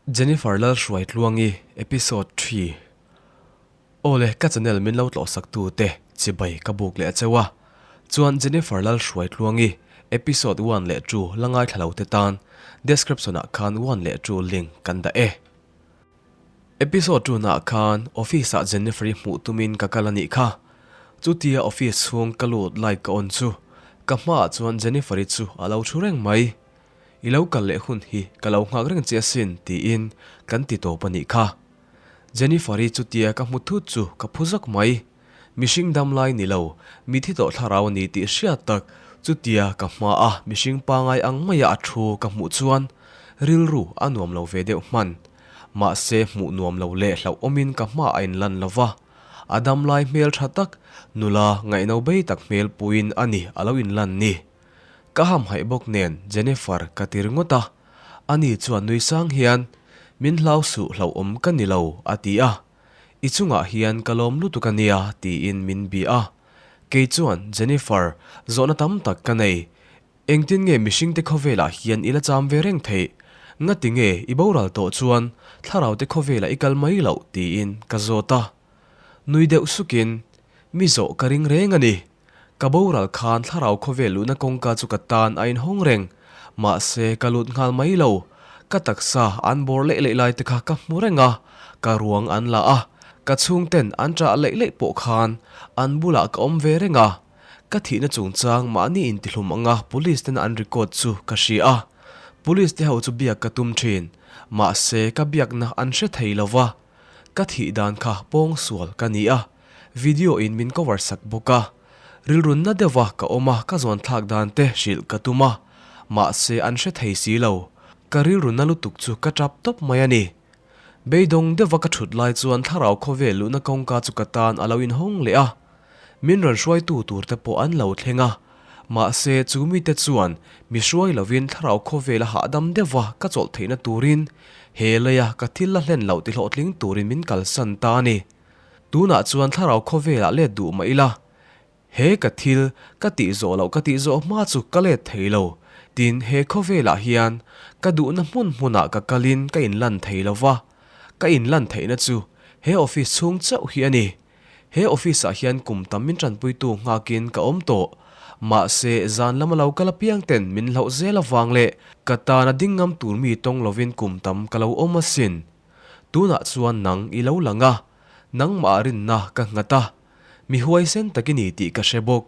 Jennifer Lalhruaitluangi Episode xii Awle ka channel min lo tlawhsak tu te chibai ka buk leh a cheu a, chuan Jennifer Lalhruaitluangi Episode one leh two la ngaithla lo te tan description ah khan one leh two link kan dah e. Episode two na ah khan office ah Jennifer i hmuh tumin ka kal a nih kha, chutia office chhung ka lut light ka on chu ka hmaah chuan Jennifer i chu a lo thu reng mai. I lo kal leh hun hi ka lo nghak reng che asin tiin kan ti tawp a nih kha. Jennifer-i chutia ka hmu thut chu ka phu zawk mai. Mihring dam lai ni lo, mithi tawh thlarau a ni tih hriat tak chutia ka hma a mihring pangai ang maia a thu ka hmuh chuan rilru a nuam lo ve deuh hman. Mahse hmuh nuam lo leh hlauh awmin ka hma a inlan lo va, a dam lai hmel tha tak, nula ngaihno bei tak hmel puiin a ni a lo inlan ni. Ka hamhaih bawk nen Jennifer ka ti ringawt a, ani chuan nui sang hian, Min hlau suh hlauhawm ka ni lo, a ti a. I chungah hian ka lawm lutuk a nia, tiin min bia a. Kei chuan, Jennifer, zawhna tam tak ka nei. Engtin nge mihringte khawvelah hian i la cham ve reng theih? Ngati nge i boral tawh chuan thlaraute khawvelah i kal mai loh? tiin ka zawt a. Nui deuh sukin, Mi zawh ka ring reng a ni. Ka boral khan thlarau khawvel luhna kawngka chu ka tan a inhawng reng. Mahse, ka lut nghal mai lo. Ka taksa an bawr leih leih lai te kha ka hmu reng a, ka ruang an la a, ka chhungten an ṭah leih leih pawh khan an bulah ka awm ve reng a. Ka thihna chungchang mahni intihlum anga police tena an record chu ka hria a. Police te ho chu biak ka tum ṭhin. Mahse, ka biakna an hre thei lo va. Ka thih dan kha pawngsual ka ni a, video in min cover sak bawk a. Rilrunna deuha ka awm a ka zawn thlak dan te hrilh ka tum a, mahse an hre thei si lo. Ka rilrunna lutuk chu ka tap tawp mai a ni. Beidawng deuha ka thut lai chuan thlarau khawvel luhna kawngka chu ka tan a lo inhawng leh a. Min rawn hruaitu tur te pawh an lo thleng a, mahse chu mite chuan mi hruai lovin thlarau khawvel a hahdam deuha ka chawlh theihna turin he leia ka thil la hlen loh tihlawhtling turin min kalsan ta a ni. Tunah chuan thlarau khawvelah let duh mah ila, he ka thil ka tih zawh loh ka tih zawh hma chu ka let thei lo. Tin, he khawvelah hian ka duhna hmun hmunah ka kalin ka inlan thei lo va, ka inlan theihna chu he office chhung chauh hi a ni. He office ah hian kum tam min tanpuitu nghakin ka awm tawh. Mahse, zan lama lo kal apiang ten min hlauh zel avang leh ka tana ding ngam tur mi tawng lovin kum tam ka lo awm asin. Tunah chuan nang i lo lang a, nangmah rinna ka nghat a. Mi huaisen tak i ni tih ka hre bawk.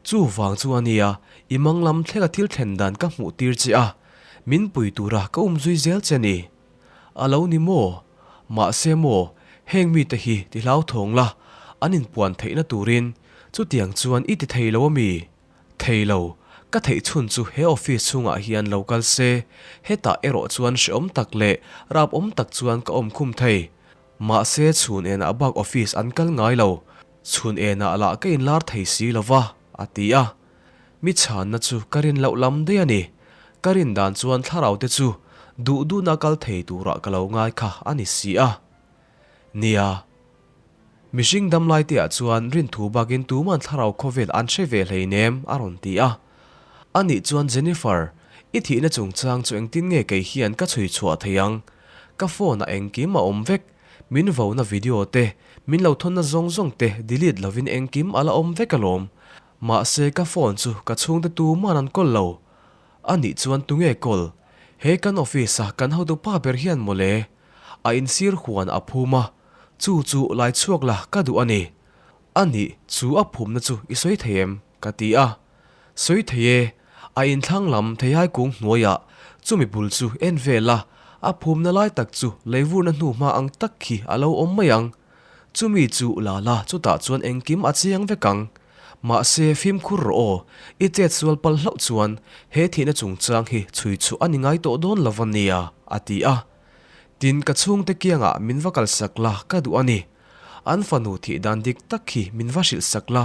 Chuvang chu ania, i mang lam thlenga thil thlen dan ka hmuh tir che a, min pui tura ka umzui zel che ni. A lo ni maw? Mahse maw, heng mite hi ti hlauthawng la, an inpuan theihna turin chutiang chuan i ti thei lo a mi? Thei lo, ka theih chhun chu he office chhungah hian lo kal se, hetah erawh chuan hreawm tak leh rapawm tak chuan ka awm khum thei. Mahse chhun enah bak office an kal ngai lo, chhun enah lah ka inlar thei si lo va, a ti a. Mi chhanna chu ka rin loh lam daih a ni. Ka rin dan chuan thlarau te chu duh duhna kal thei turah ka lo ngai kha a ni si a. Nia, mihring damlai te ah chuan rin thu bakin tuman thlarau khawvel an hre ve hleinem a rawn ti a. Anih chuan Jennifer, i thihna chungchang chu engtin nge kei hian ka chhui chhuah thei ang? Ka phone ah engkim a awm vek, min vona video te, min lo thawnna zawng zawng te delete lovin engkim a la awm vek alawm. Mahse ka phone chu ka chhungte tuman an kawl lo. A nih chuan tunge kawl? He kan office a kan hotu pa ber hian mawle. A insir huan a phum a, chu chu lai chhuak la ka duh a ni. A nih chu a phumna chu i sawi thei em? ka ti a. Sawi thei e, a inthlang lam theihai kung hnuaiah chumi bul chu en vel a, a phumna lai tak chu leivurna hnuhma ang tak khi a lo awm mai ang. Chumi chu la la chutah chuan engkim a chiang vek ang. Mahse fimkhur rawh aw, i chet sual pal hlauh chuan he thihna chungchang hi chhui chhuah a ni ngai tawh dawn lo va nia, a ti a. Tin, ka chhungte kiangah min va kalsak la ka duh a ni. An fanu thih dan dik tak khi min va hrilh sak la.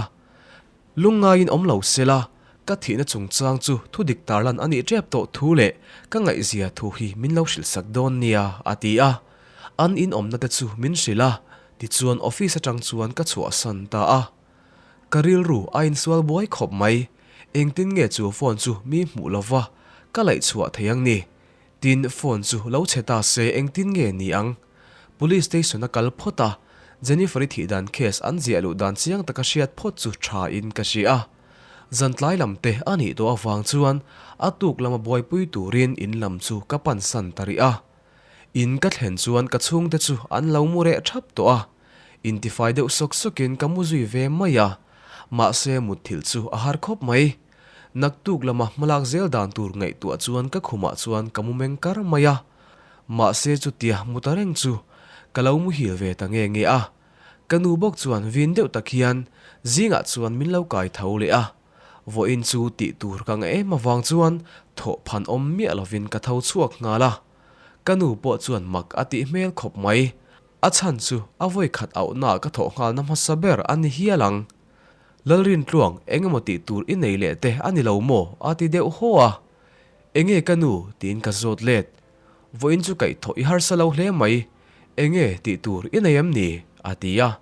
Lungngaiin awm lo se la, ka thihna chungchang chu thu dik tarlan a nih tep tawh thu leh ka ngaihzia thu hi min lo hrilh sak dawn nia, a ti a. An inawmna te chu min hrilh a, tichuan office atang chuan ka chhuahsan ta a. Ka rilru a insual buai khawp mai, engtin nge chu phone chu mi hmuh lova ka laih chhuah thei ang ni? Tin, phone chu lo chhe ta se engtin nge ni ang? Police station a kal phawt a, Jennifer-i thih dan case an ziah luh dan chiang taka hriat phawt chu tha in ka hria. Zan tlai lam te a nih tawh avang chuan a tuk lama buaipui turin in lam chu ka pansan ta rih a. In ka thlen chuan ka chhungte chu an lo mu reh thap tawh a, intifai deuh sawk sawkin ka mu zui ve mai a, mahse mutthilh chu a har khawp mai. Naktuk lama hmalak zel dan tur ngaihtuah chuan ka khumah chuan ka mu meng kar mai a, mahse chutia mu ta reng chu ka lo muhil ve ta nge nge a. Ka nu bawk chuan vin deuh tak hian zingah chuan min lo kai tho leh a, vawiin chu tih tur ka ngah em avang chuan thawh phan awm miah lovin ka tho chhuak nghal a. Ka nu pawh chuan mak a tih hmel khawp mai. A chhan chu a vawi khat auhnaah ka thawh nghalna hmasa ber a ni hial ang. Lalrintluang, eng emaw tih tur i nei leh te a ni lo maw? a ti deuh haw a. Enge ka nu? tiin ka zawt let. Vawiin chu kaihthawh i harsa lo hle mai, enge tih tur i nei em ni? a ti a.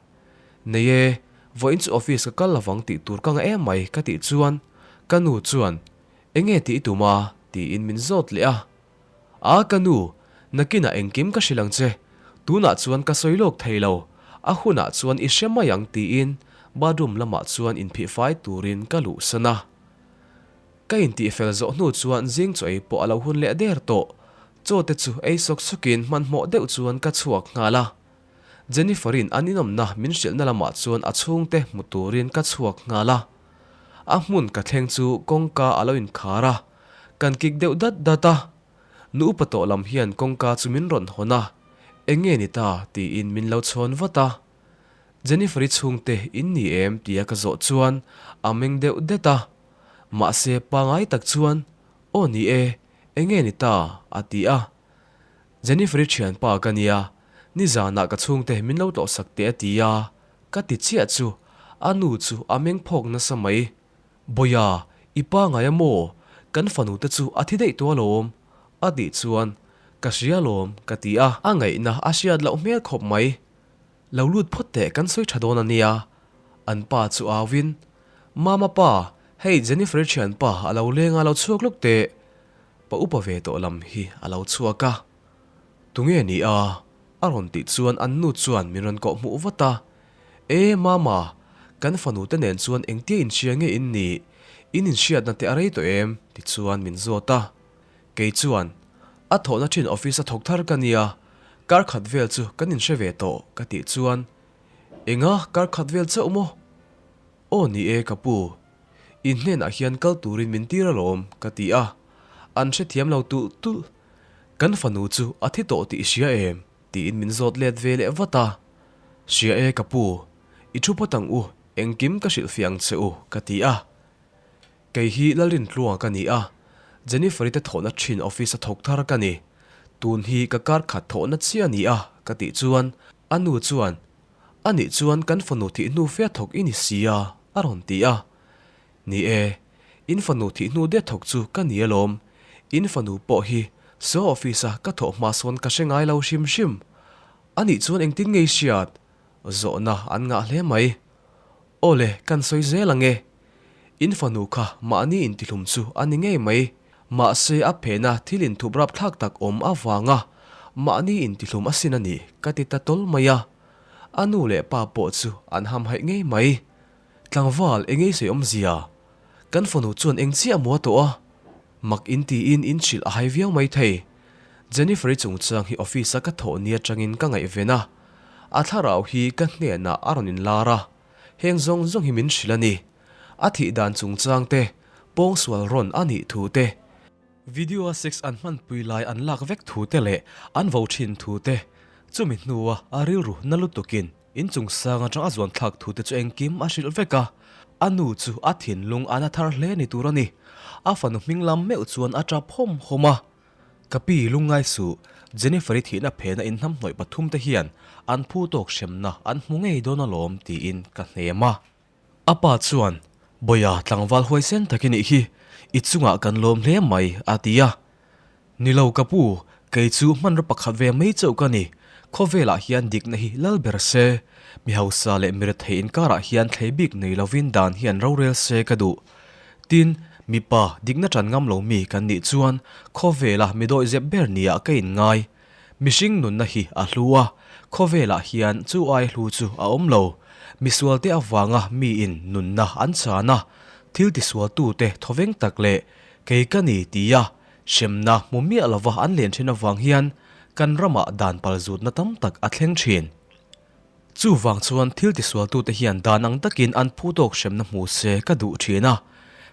Nei e, vawiin chu office ka kal lovang tih tur ka ngah em mai ka tih chuan ka nu chuan Enge tih i tum a? tiin min zawt leh a. A ka nu, nakinah engkim ka hrilh ang che, tunah chuan ka sawi lawk thei lo, a hunah chuan i hre mai ang tiin bathroom lamah chuan inphih fai turin ka luhsan a. Ka intihfel zawh hnu chuan zing chaw ei pawh a lo hun leh der tawh. Chaw te chu ei sawk sawkin hmanhmawh deuh chuan ka chhuak nghal a. Jennifer-in an inawmna min hrilhna lamah chuan a chhungte hmu turin ka chhuak nghal a. A hmun ka thleng chu kawngka a lo inkhar a, kan kik deuh dat dat a. Nu upa tawh lam hian kawngka chu min rawn hawn a, Eng nge ni ta? tiin min lo chhawn vat a. Jennifer-i chhungte in ni em? tia ka zawh chuan a meng deuh det a. Mahse pangai tak chuan, Aw ni e, eng nge ni ta? a ti a. Jennifer-i thianpa ka nia, nizanah ka chhungte min lo tlawhsak teh a ti a, ka ti chiah chu a nu chu a meng phawk nasa mai. Bawia, i pangai a maw? Kan fanu te chu a thi daih tawh alawm, a tih chuan, Ka hria alawm, ka ti a. A ngaihna a hriat loh hmel khawp mai. Lo lut phawt teh kan sawi tha dawn a nia. An pa chu au in, Mama pa, hei Jennifer-i thianpa a lo leng a lo chhuak lawk teh. Pa upa ve tawh lam hi a lo chhuak a. Tunge ni a? A rawn tih chuan an nu chuan min rawn kawh hmuh vat a. E Mama, kan fanu te nen chuan engtia inhria nge in nih? In inhriatna te a rei tawh em? Ti chuan min zawt a. Kei chuan, A thawhna thin office a thawk thar ka nia, kar khat vel chu kan inhre ve tawh ka tih chuan, Enga kar khat vel chauh maw? Aw ni e ka pu, in hnenah hian kal turin min tir alawm ka ti a, an hrethiam lo tulh tulh. Kan fanu chu a thi tawh tih i hria em? tiin min zawt let ve leh vat a, Hria e ka pu, i thu phawt ang u, engkim ka hrilhfiah ang che u ka ti a. Kei hi Lalrintluanga ka ni a, Jennifer-i te thawhna thin office a thawk thar ka ni. Tun hi ka kar khat thawhna chiah a ni a, ka tih chuan a nu chuan, A nih chuan kan fanu thih hnu fia thawk i ni si a, a rawn ti a. Ni e, in fanu thih hnu de thawk chu ka ni alawm. In fanu pawh hi saw office a ka thawh hma sawn ka hre ngai lo hrim hrim. A nih chuan engtin nge i hriat? Zawhna an ngah hle mai. Aw le, kan sawi zel ang e. In fanu kha mahni intihlum chu a ni ngei mai. Mahse a phena thil inthup rapthlak tak awm avanga mahni intihlum asin a ni ka ti ta tawl mai a. A nu leh pa pawh chu an hamhaih ngei mai. Tlangval eng ei sawi awmzia? Kan fanu chuan eng chiah maw a tawh a? Mak in tiin in hrilh a hai viau mai thei. Jennifer-i chungchang hi office-a ka thawh ni atangin ka ngaihven a. A thlarau hi ka hnenah a rawn inlar a, heng zawng zawng hi min hrilh a ni. A thih dan chungchang te, pawngsual rawn a nih thu te, video-a sex an hmanpui lai an lak vek thu te leh an vo thin thu te, chumi hnua a rilru na lutukin inchung sang atang a zuan thlak thu te chu engkim a hrilh vek a. A nu chu a thinlung a na thar hle ni tur a ni. A fanu hming lam meuh chuan a tap hawm hawm a. Ka pi lungngai suh, Jennifer-i thihna phena inhnamhnawih pathumte hian an phu tawk hremna an hmu ngei dawn alawm tiin ka hnem a. A pa chuan, Bawia tlangval huaisen tak i nih hi, i chungah kan lawm hle mai, a ti a. Ni lo ka pu, kei chu hmanraw pakhat ve mai chauh ka ni, khawvelah hian dikna hi lal ber se, mi hausa leh mi rethei inkarah hian thlei bik nei lovin dan hian rorel se ka duh. Tin, Mipa dikna ṭan ngam lo mi kan nih chuan khawvela mi dawihzep ber niah ka inngai. Mihring nunna hi a hlu a, khawvelah hian chu ai hlu chu a awm lo. Misualte avanga miin nunna an chan a, thil tisualtute thawveng tak leh kei ka ni tia hremna hmu miah lova an len ṭhin avang hian kan ramah dan palzutna tam tak a thleng ṭhin. Chuvang chuan thil tisualtute hian dan ang takin an phu tawk hremna hmu se ka duh thin a,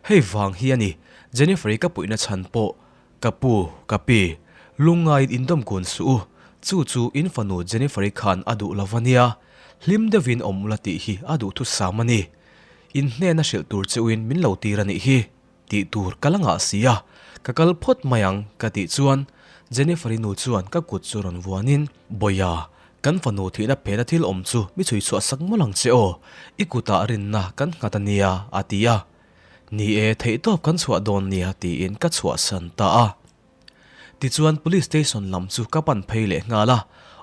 hei vang hi a ni Jennifer-i ka puihna chhan pawh ka pu, ka pi, lungngaiin indawm kun suh u, chu chu in fanu Jennifer-i khan a duh lo va nia, hlim deuhin awm ula tih hi a duhthusam a ni. In hnena hrilh tur cheuhin min lo tir a nih hi. Tih tur ka la ngah si a, ka kal phawt mai ang ka tih chuan Jennifer-i nu chuan ka kut chu rawn vuanin, Bawia, kan fanu thihna phena thil awm chu mi chhui chhuah sak mawlh ang che aw, i kutah rinna kan nghat a nia a ti a. Ni e, theihtawp kan chhuah dawn nia tiin ka chhuahsan ta a. Tichuan Police Station lam chu ka pan phei leh nghal a,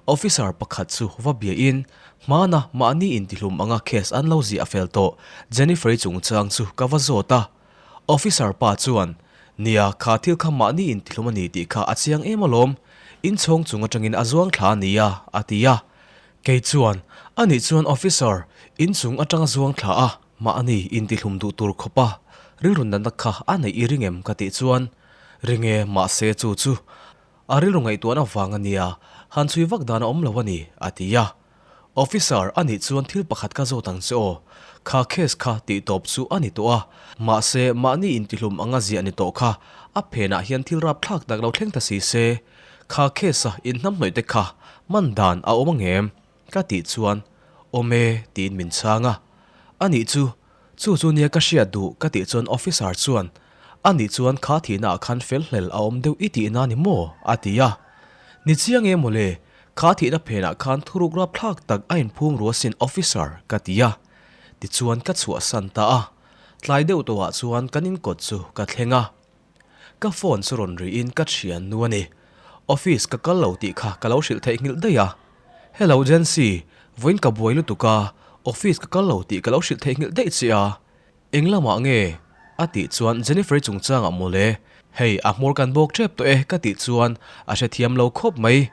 Officer pakhat chu va biain hmana mahni intihlum anga case an lo ziah fel tawh Jennifer-i chungchang chu ka va zawt a. Officer pa chuan, Nia, kha thil kha mahni intihlum a ni tih kha a chiang em alawm, inchhawng chung atangin a zuang thla a nia, a ti a. Kei chuan, Anih chuan Officer, inchung atanga zuang thla a, mahni intihlum duh tur khawpa rilru natna kha a neih i ring em? ka tih chuan, Ring e, mahse chu chu a rilru ngaihtuahna vang a nia, han chhui vak dan a awm lo a ni, a ti a. Officer, a nih chuan thil pakhat ka zawt ang che aw. Kha case kha tih tawp chu a ni tawh a, mahse mahni intihlum anga ziah ni tawh kha a phenah hian thil rapthlak tak lo thleng ta si se, kha case-a inhnamhnawih te kha man dan a awm angem? Ka tih chuan, Awm e, tiin min chhang a. A nih chu, chu chu nia ka hriat duh ka tih chuan officer chuan, A nih chuan kha thihna ah khan fel hlel a awm deuh i tihna ni maw? a ti a. Ni chiang e mawle, kha thihna phenah khan thuruk rapthlak tak a inphum ru asin officer ka ti a. Tichuan ka chhuahsan ta a. Tlai deuh tawhah chuan kan inkawt chu ka thleng a. Ka phone chu rawn riin ka thian nu a ni. Office ka kal lo tih kha ka lo hrilh theih nghilh daih a. Hello Jency, vawiin ka buai lutuk a, office ka kal lo tih ka lo hrilh theih nghilh daih che a. Eng lamah nge? A tih chuan Jennifer-i chungchangah mawle. Hei, a hmawr kan bawk tep tawh e ka tih chuan a hrethiam lo khawp mai.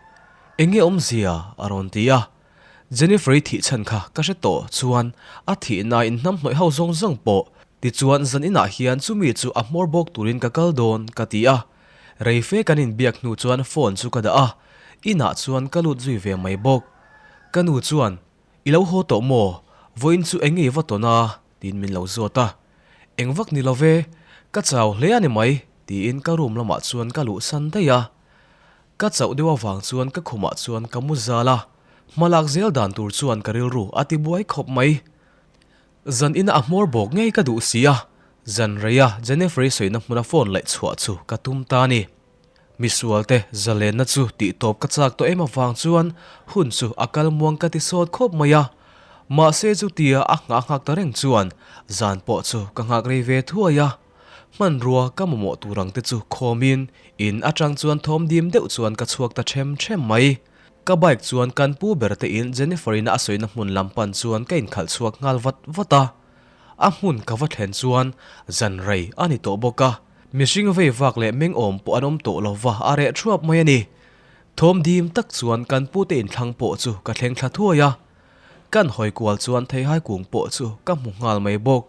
Eng nge awmzia? a rawn ti a. Jennifer-i thih chhan kha ka hre tawh chuan a thihna in hnamhnawih ho zawng zawng pawh tichuan zan inah hian chumi chu a hmawr bawk turin ka kal dawn ka ti a. Rei fe kan inbiak hnu chuan phone chu ka dah a, inah chuan ka lut zui ve mai bawk. Ka nu chuan, I lo haw tawh maw? Vawiin chu eng nge i va tawn a? tiin min lo zawt a. Eng vak ni lo ve, ka chau hle a ni mai tiin ka room lamah chuan ka luhsan daih a. Ka chauh deuh avang chuan ka khumah chuan ka mu zal a, hmalak zel dan tur chuan ka rilru a ti buai khawp mai. Zan ina a hmawr bawk ngei ka duh si a, zan reia Jennifer-i sawina hmuna phone laih chhuah chu ka tum ta a ni. Misualte zalenna chu tih tawp ka chak tawh em avang chuan hun chu a kal muang ka ti sawt khawp mai a, mahse chutia a nghah nghak ta reng chuan zan pawh chu ka nghak rei ve thuai a. Hmanrua ka mamawh tur ang te chu khawmin in atang chuan thawm dim deuh chuan ka chhuak ta them them mai. Ka bike chuan kan pu ber te in Jennifer in a sawina hmun lam pan chuan ka inkhalh chhuak nghal vat vat a. A hmun ka va thlen chuan zan rei a ni tawh bawk a, mihring vei vak leh meng awm pawh an awm tawh lo va a reh thuap mai a ni. Thawm dim tak chuan kan pu te inthlang pawh chu ka thleng thla thuai a. Kan hawi kual chuan theihai kung pawh chu ka hmu nghal mai bawk.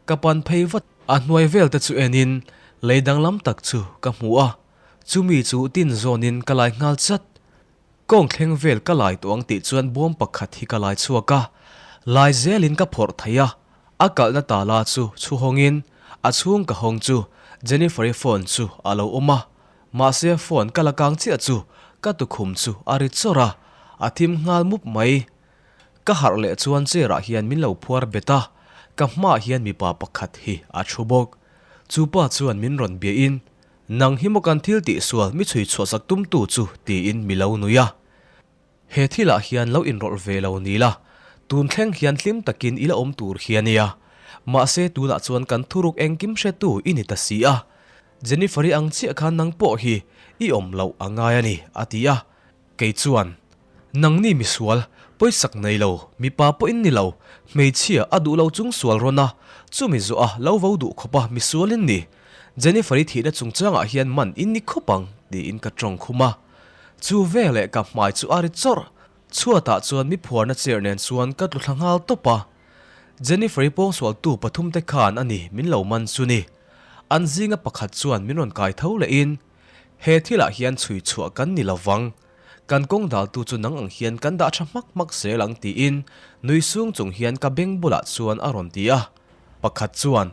Ka pan phei vat. A hnuai vel te chu enin lei danglam tak chu ka hmu a, chumi chu tin zawnin ka lai nghal chat. Kawng thleng vel ka lai tawh ang tih chuan bawm pakhat hi ka lai chhuak a, lai zelin ka phawrh thei a, a kalhna tala chu chhu hawngin a chhung ka hawng chu Jennifer-i phone chu a lo awm a, mahse phone ka la kang chiah chu ka tukhum chu a ri chawrh a, a thim nghal mup mai. Ka harh leh chuan chair ah hian min lo phuar bet a, ka hmaah hian mipa pakhat hi a thu bawk. Chu pa chuan min rawn biahin, Nang hi maw kan thil tihsual mi chhui chhuahsak tumtu chu tiin mi lo nui a. He thilah hian lo inrawlh ve lo ni la, tun thleng hian hlim takin i la awm tur hi a nia. Mahse tunah chuan kan thuruk engkim hretu i ni ta si a. Jennifer-i ang chiah khan nang pawh hi i awm loh a ngai a ni, a ti a. Kei chuan, Nangni misual, pawisak nei lo, mipa pawhin ni lo, hmeichhia a duh lo chung sual rawn a, chumi zawh a lo vo duh khawp a misual in ni. Jennifer-i thihna chungchangah hian man in ni khawp ang, tiin ka tawng khum a. Chu veleh ka hmai chu a ri chawrh. Chhuatah chuan mi phuarna chair nen chuan ka tlu thla nghal tawp a. Jennifer-i pawngsualtu pathumte khan a ni min lo man chu ni. An zinga pakhat chuan min rawn kai tho lehin, He thilah hian chhui chhuah kan ni lo vang. Kan kawng daltu chu nang ang hian kan dah tha hmak hmak zel ang tiin nui sung chung hian ka beng bulah chuan a rawn ti a. Pakhat chuan,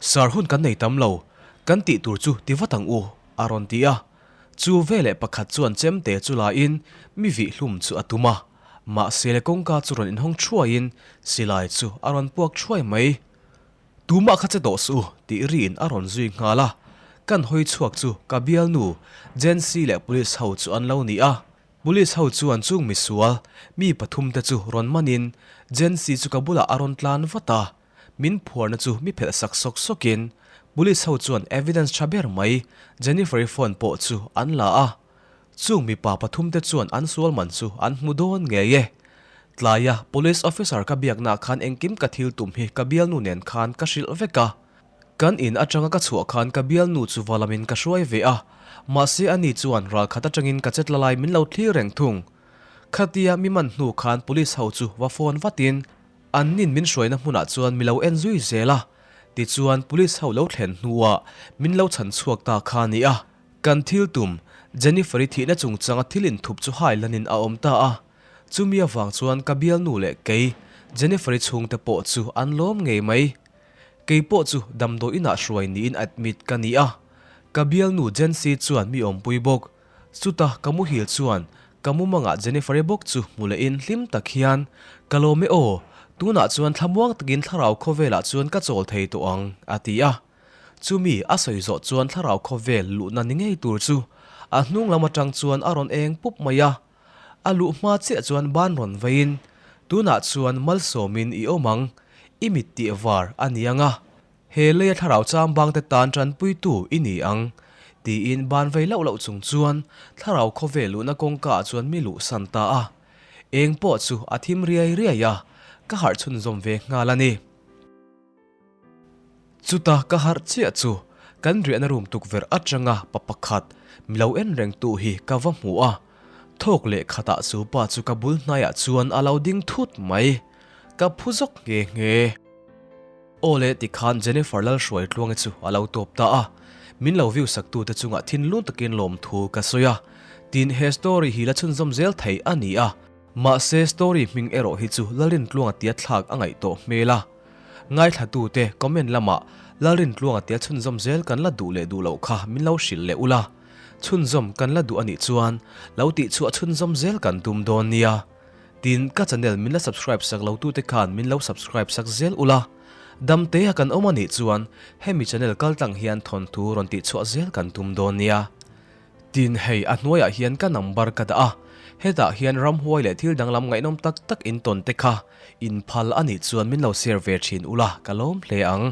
Sir hun kan nei tam lo, kan tih tur chu ti vat ang u, a rawn ti a. Chu veleh pakhat chuan chemte chu laiin mi vih hlum chu a tum a. Mahse le kawngka chu rawn inhawng thuaiin silai chu a rawn puak thuai mai. Tumah kha che tawh suh u, tih riin a rawn zui nghal a. Kan hawi chhuak chu ka bialnu, Jency leh police ho chu an lo ni a. Police ho chuan chung misual, mi pathumte chu rawn manin Jency chu ka bulah a rawn tlan vat a. Min phuarna chu mi phelh sak sawk sawkin Police ho chuan evidence tha ber mai Jennifer-i phone pawh chu an la a. Chung mipa pathumte chuan an sual man chu an hmu dawn ngei e. Tlaia Police officer ka biaknaah khan engkim ka thil tum hi ka bialnu nen khan ka hrilh vek a. Kan in atanga ka chhuah khan ka bialnu chu va lamin ka hruai ve a, mahse ani chuan ralkhat atangin ka chetla lai min lo thlir reng thung. Khatia mi man hnu khan Police ho chu va phone vatin An nin min hruaina hmunah chuan mi lo en zui zel a, tichuan police ho lo thlen hnuah min lo chhan chhuak ta kha a ni a. Kan thil tum, Jennifer-i thihna chungchanga thil inthup chu hai lanin a awm ta a, chumi avang chuan ka bialnu leh kei, Jennifer-i chhungte pawh chu an lawm ngei mai. Kei pawh chu damdawi inah hruai niin admit ka ni a, ka bialnu Jency chuan mi awmpui bawk. Chuta ka muhil chuan ka mumangah Jennifer-i bawk chu hmu lehin hlim tak hian, Ka lawm e aw, tunah chuan thlamuang takin thlarau khawvelah chuan ka chawl thei tawh ang, a ti a. Chumi a sawi zawh chuan thlarau khawvel luhna ni ngei tur chu a hnung lam atang chuan a rawn eng pup mai a. A luh hma chiah chuan ban rawn veiin, Tunah chuan malsawmin i awm ang, i mit tih var a ni ang a. He leia thlarau chambangte tan tanpuitu i ni ang, tiin ban vei loh loh chung chuan thlarau khawvel luhna kawngkaah chuan mi luhsan ta a. Eng pawh chu a thim riai riai a, ka harh chhunzawm ve nghal a ni. Chuta ka harh chiah chu kan riahna room tukverh atanga pa pakhat mi lo en rengtu hi ka va hmu a. Thawk leh khatah chu pa chu ka bul hnaiah chuan a lo ding thut mai. Ka phu zawk nghe nghe. Aw le tikhan Jennifer Lalhruaitluangi chu a lo tawp ta a, min lo view sak tute chungah thinlung takin lawmthu ka sawi a, tin he story hi la chhunzawm zel thei a ni a, mahse story hming erawh hi chu Lalrintluanga tia thlak a ngaih tawh hmel a, ngaithlatute comment lamah Lalrintluanga tia chhunzawm zel kan la duh leh duh loh kha min lo hrilh leh ula, chhunzawm kan la duh a nih chuan lo tihchhuah chhunzawm zel kan tum dawn nia. Tin, ka channel min la subscribe sak lo tute khan min lo subscribe sak zel ula, damte a kan awm a nih chuan hemi channel kal tlang hian thawnthu rawn tih chhuah zel kan tum dawn nia. Tin, hei a hnuaiah hian ka number ka dah a, hetah hian ramhuai leh thil danglam ngaihnawm tak tak in tawn te kha in phal a nih chuan min lo share ve thin ula ka lawm hle ang.